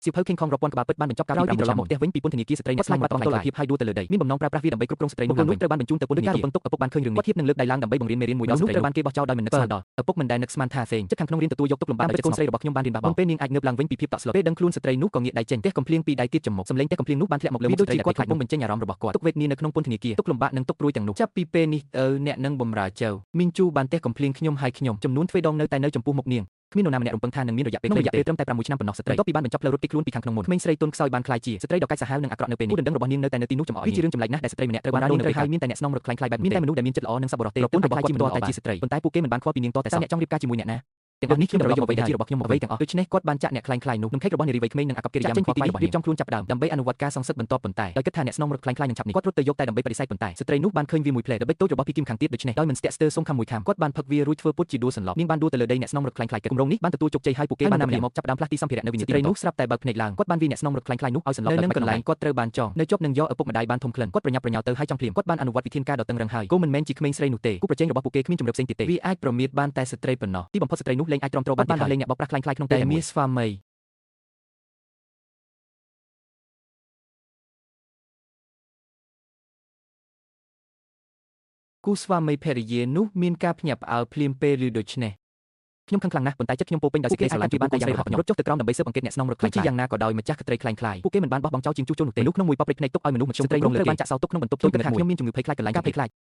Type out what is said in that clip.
សៀវភៅ King Kong រាប់ពាន់ក្បាលពិតបានបញ្ចប់ការពីត្រឡប់មកផ្ទះវិញពីពន្ធនាគារស្ត្រីអ្នកស្នងរត់ក្លែងក្លាយភាពហើយដួលទៅលើដីមានបំណងប្រើប្រាស់វាដើម្បីគ្រប់គ្រងស្ត្រីនោះឡើងវិញត្រូវបានបញ្ជូនទៅពន្ធនាគារការរំពឹងទុកឪពុកបានឃើញរឿងនេះគាត់ធៀបនឹងលើកដៃឡើងដើម្បីបង្រៀនមេរៀនមួយដល់ស្ត្រីត្រូវបានគេបោះចោលដោយមិននឹកស្មានដល់ឪពុកមិនដែលនឹកស្មានថាសេងចិត្តខាងក្នុងរៀនទទួលយកទុកលំបាកដោយចិត្តកូនស្រីរបស់ខ្ញុំបានរៀនបះបោរមុនពេលនាងអាចងើបឡើងវិញពីភាពតក់ស្លុតពេលដឹងខ្លួនស្ត្រីនោះក៏ងាកដៃចេញទះកំភ្លៀងពីដៃទៀតចំមុខសំឡេងទះកំភ្លៀងនោះបានធ្លាក់មកលើមុខស្ត្រីដែលគាត់កំពុងបញ្ចេញអារម្មណ៍របស់គាត់ទុកវេទនានៅក្នុងពន្ធនាគារទុកលំបាកនិងទុកព្រួយទាំងនោះចាប់ពីពេលនេះទៅអ្នកនឹងបំរើចៅមីងជូបានទះកំភ្លៀងខ្ញុំហើយខ្ញុំចំនួនទ្វេដងនៅតែនៅចំពោះមុខនាងគ្មាននរណាម្នាក់រំពឹងថានឹងមានរយៈពេលខ្លីរយៈពេលត្រឹមតែ6ឆ្នាំប៉ុណ្ណោះស្ត្រីបន្ទាប់ពីបានបញ្ចប់ផ្លូវរត់គេចខ្លួនពីខាងក្នុងមុនក្មេងស្រីទុនខ្សោយបានក្លាយជាស្ត្រីដ៏កាចសាហាវនិងអាក្រក់នៅពេលនេះគូដណ្ដឹងរបស់នាងនៅតែនៅទីនោះចំអកវាជារឿងចម្លែកណាស់ដែលស្ត្រីម្នាក់ត្រូវបានដូរនៅពេលហើយមានតែអ្នកស្នងរត់ក្លែងក្លាយបែបនេះមានតែមនុស្សដែលមានចិត្តល្អនិងសប្បុរសទេប្រពន្ធរបស់គាត់ជាមនុស្សតែជាស្ត្រីប៉ុន្តែពួកគេមិនបានខ្វល់ពីនាងតតែសោះអ្នកចង់រៀបការជាមួយអ្នកណាទាំងអស់នេះខ្ញុំតម្រូវយកអ្វីដែលជារបស់ខ្ញុំអ្វីទាំងអស់ដូច្នេះគាត់បានចាក់អ្នកក្លែងក្លាយនោះនំខេករបស់នារីវ័យក្មេងនិងអាកប្បកិរិយាមិនខ្វល់ខ្វាយរបស់នាងរៀបចំខ្លួនចាប់ផ្ដើមដើម្បីអនុវត្តការសងសឹកបន្តប៉ុន្តែដោយគិតថាអ្នកស្នងរត់ក្លែងក្លាយនឹងឆាប់នេះគាត់រត់ទៅយកតែដើម្បីបដិសេធប៉ុន្តែស្ត្រីនោះបានឃើញវាមួយផ្លែល្បិចតូចរបស់ភីគីមខាងទៀតដូច្នេះដោយមិនស្ទាក់ស្ទើរសុំខំមួយខាំគាត់បានផឹកវារួចធ្វើពុតជាដួលសន្លប់នាងបានដួលទៅលើដីអ្នកស្នងរត់ក្លែងក្លាយគិតគម្រោងនេះបានទទួលជោគជ័យហើយពួកគេបាននាំមកចាប់ផ្ដើមផ្លាស់ទីសម្ភារៈនៅវិនាទីស្ត្រីនោះស្រាប់តែបើកភ្នែកឡើងគាត់បានវាអ្នកស្នងរត់ក្លែងក្លាយនោះឲ្យសន្លប់នៅនឹងកន្លែងគាត់ត្រូវបានចងនៅជាប់នឹងយកឪពុកម្ដាយបានធំក្លិនគាត់ប្រញាប់ប្រញាល់ទៅហើយចង់ភ្លាមគាត់បានអនុវត្តវិធានការដ៏តឹងរឹងហើយគូមិនមែនជាក្មេងស្រីនោះទេគូប្រជែងរបស់ពួកគេគ្មានជម្រើសផ្សេងទៀតទេវាអាចប្រមាថបានតែស្ត្រីប៉ុណ្ណោះទីបំផុតស្ត្រីនោះលែងអាចទ្រាំទ្របានទៀតហើយលែងអ្នកបោកប្រាស់ក្លែងក្លាយក្នុងពេលតែមានស្វាមីគូស្វាមីភរិយានោះមានការភ្ញាក់ផ្អើលភ្លាមពេលឬដូច្នេះខ្ញុំខឹងខ្លាំងណាស់ប៉ុន្តែចិត្តខ្ញុំពោពេញដោយសេចក្តីស្រឡាញ់ពីបានកូនស្រីរបស់ខ្ញុំរត់ចុះទៅក្រោមដើម្បីស៊ើបអង្កេតអ្នកស្នងរត់ក្លែងក្លាយយ៉ាងណាក៏ដោយម្ចាស់ក្ត្រីក្លែងក្លាយពួកគេមិនបានបោះបង់ចោលជាងជួសជុលនោះទេនោះក្នុងមួយប៉ព្រិចភ្នែកទុកឲ្យមនុស្សមធ្យមត្រូវបានចាក់សោទុកក្នុងបន្ទប់ខ្ញុំគិតថាខ្ញុំមានជំងឺភ័យខ្លាចកន្លែងការភ័យខ្លាច